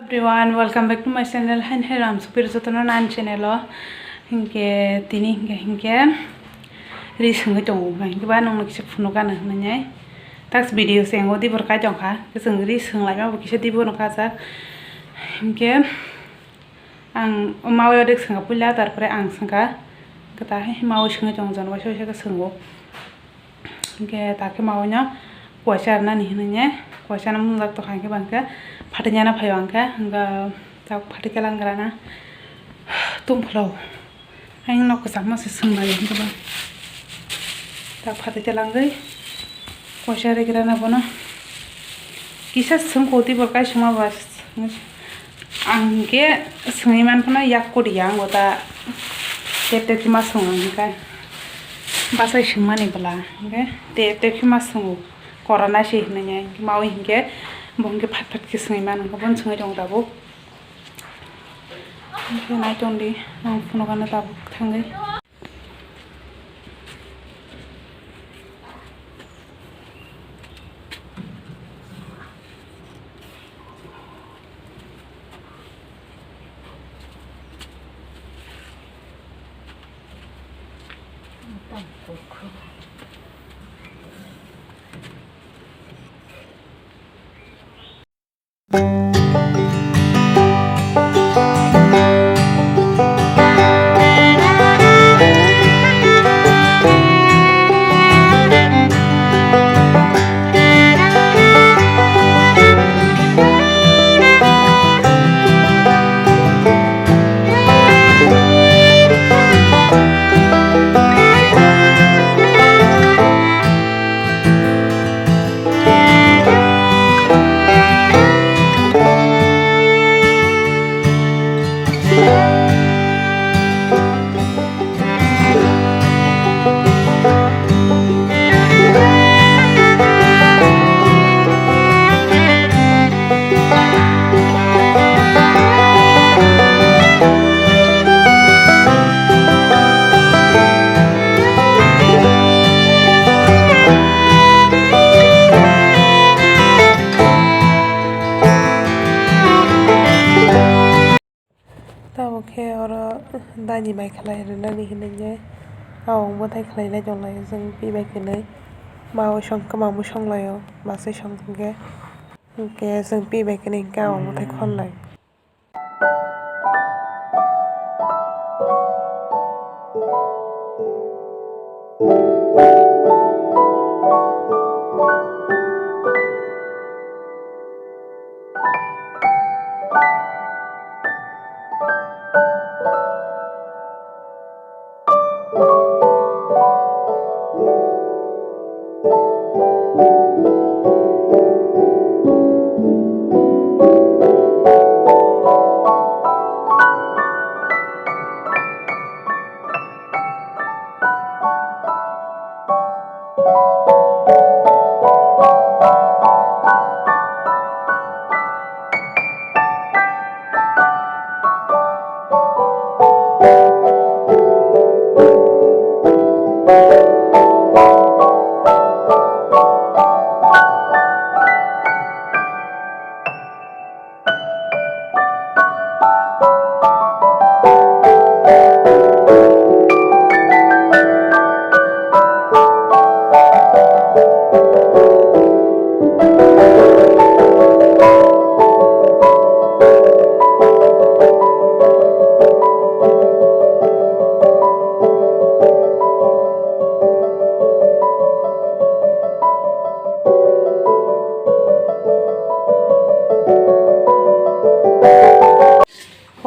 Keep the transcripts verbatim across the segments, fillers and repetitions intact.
Everyone, welcome back to my channel. Hain hai ram supir jotono nan channel o. Hinkhe tini hinkhe, hinkhe ri sungwi tongo. Hinkhe ba nongno kisa phunuk gana hinwi. Tax video se engo dibor kai tongkha. Chwng ri sunglaima bo kisa dibor no kajak. Hinkhe ang mawi odek sungkha puila, tarpore ang sungkha. Kata hai mawi sungwi tongo, jon waisa waisa khe sungo. Hinkhe takhe mawi no kuaisa rwnani hinwi ne, kuaisa no mungjak tokha hinkhe bangkhe phatui nana phai bangkhe, hinkhe tak phatui kelang grana tum phlao. Ang nok kwchangma se swnglai hinkhe ba tak phatui kelangwi kuaisa ri grana bono kisa swngkho tei bo kaisima ba. Ang hinkhe swngwi mankha yak kori ya, ang bo ta tep tep khe ma swngo ang hinkhe. Bachai swngmani bwla hinkhe tep tep khe ma swngo, korana se hinwi hinkhe mawi hinkhe bo hinkhe phat phat khe swngwi mano, hinkhe bono swngwi tongo tabuk. Hinkhe nai tongdi, ang phunukgano tabuk thangwi. Tabuk khe oro dani bai khlai rwnani hinwi, o bwthai khlailai tonglai chwng pi bai kwnwi. Ma o song kwma bo song lai o, ma se song hinkhe, hinkhe chwng pi bai kwnwi hinkhe o bwthai khon lai.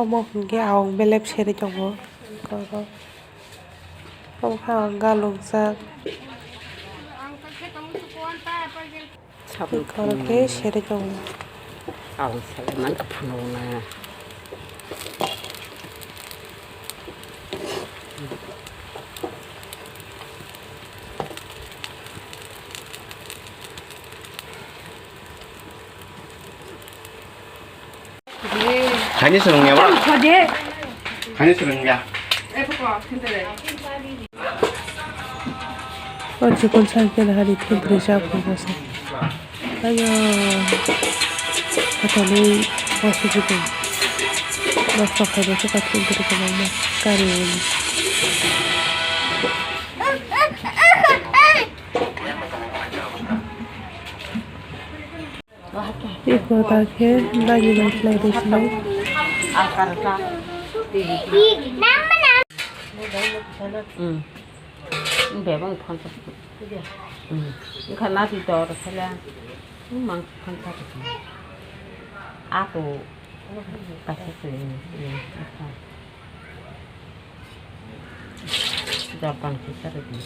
Omo hwnkhe ang belep serwi tongo. Omo khe ang galukjak. Sabun khorokhe serwi tongo. Ang salai mankha phunukna. Khaini swrwngya ba? Khaini swrwngya. O chikon cycle hari phentri sa phungo se. Ayo. Kotolwi Wansugwi tong. Nosto khaina se kathwlwi bwrwi kwbangma kari. Eko ta khe dagi bai khlai rw sinai. Hmm. Bebang phansa. Hmm. Wngkha nati dor khala. Mang phansa. Ako. Kaisa se. Japan kisa rwdi.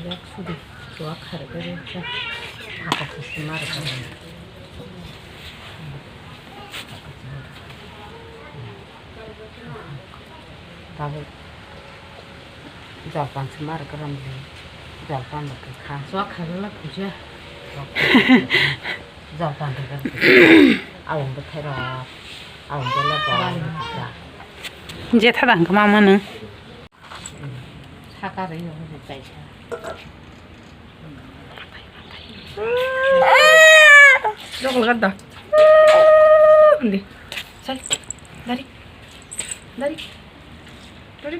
Yak sudi, chuwa kharwi khe rwkha. Ako khe sima rwkha. Tabuk jalpan sima rwkha ramli. Jalpan rwkha. Chuwa kharwi la khuja. Jalpan rwkha. Awang bwthai rok. Awang bwla bo. Jetha dang khe ma mano. Saka rwi rwi kaisa. Lokal ganda. Undi. Sal. Dari. Dari. Dari.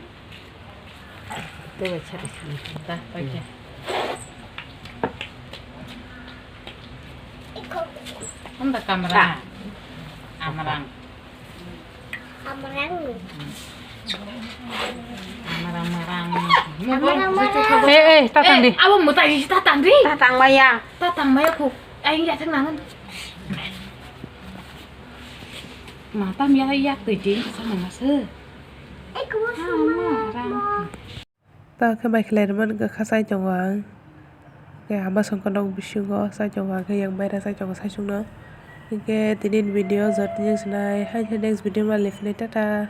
Tuh, sari sini. Dah, pakai. Honda kamera. Amarang. Amarang. Amarang, marang. Amarang, marang. Eh, eh, tatang di. Abo mutai di tatang di. Tatang maya. Tatang maya ku. Aing ya thang nangan. Mata mia yak tei jeng sama nase. Amarang. Tamo khe mai khlai rwmani wngkha kha chai tongo ang. Hwnkhe hama songkha nok bisingo chai tongo, hwnkhe yang baira chai tongo saichung no. Hwnkhe tini ni video joto ni wngsinai, hai khe next video ma le phinai, tata.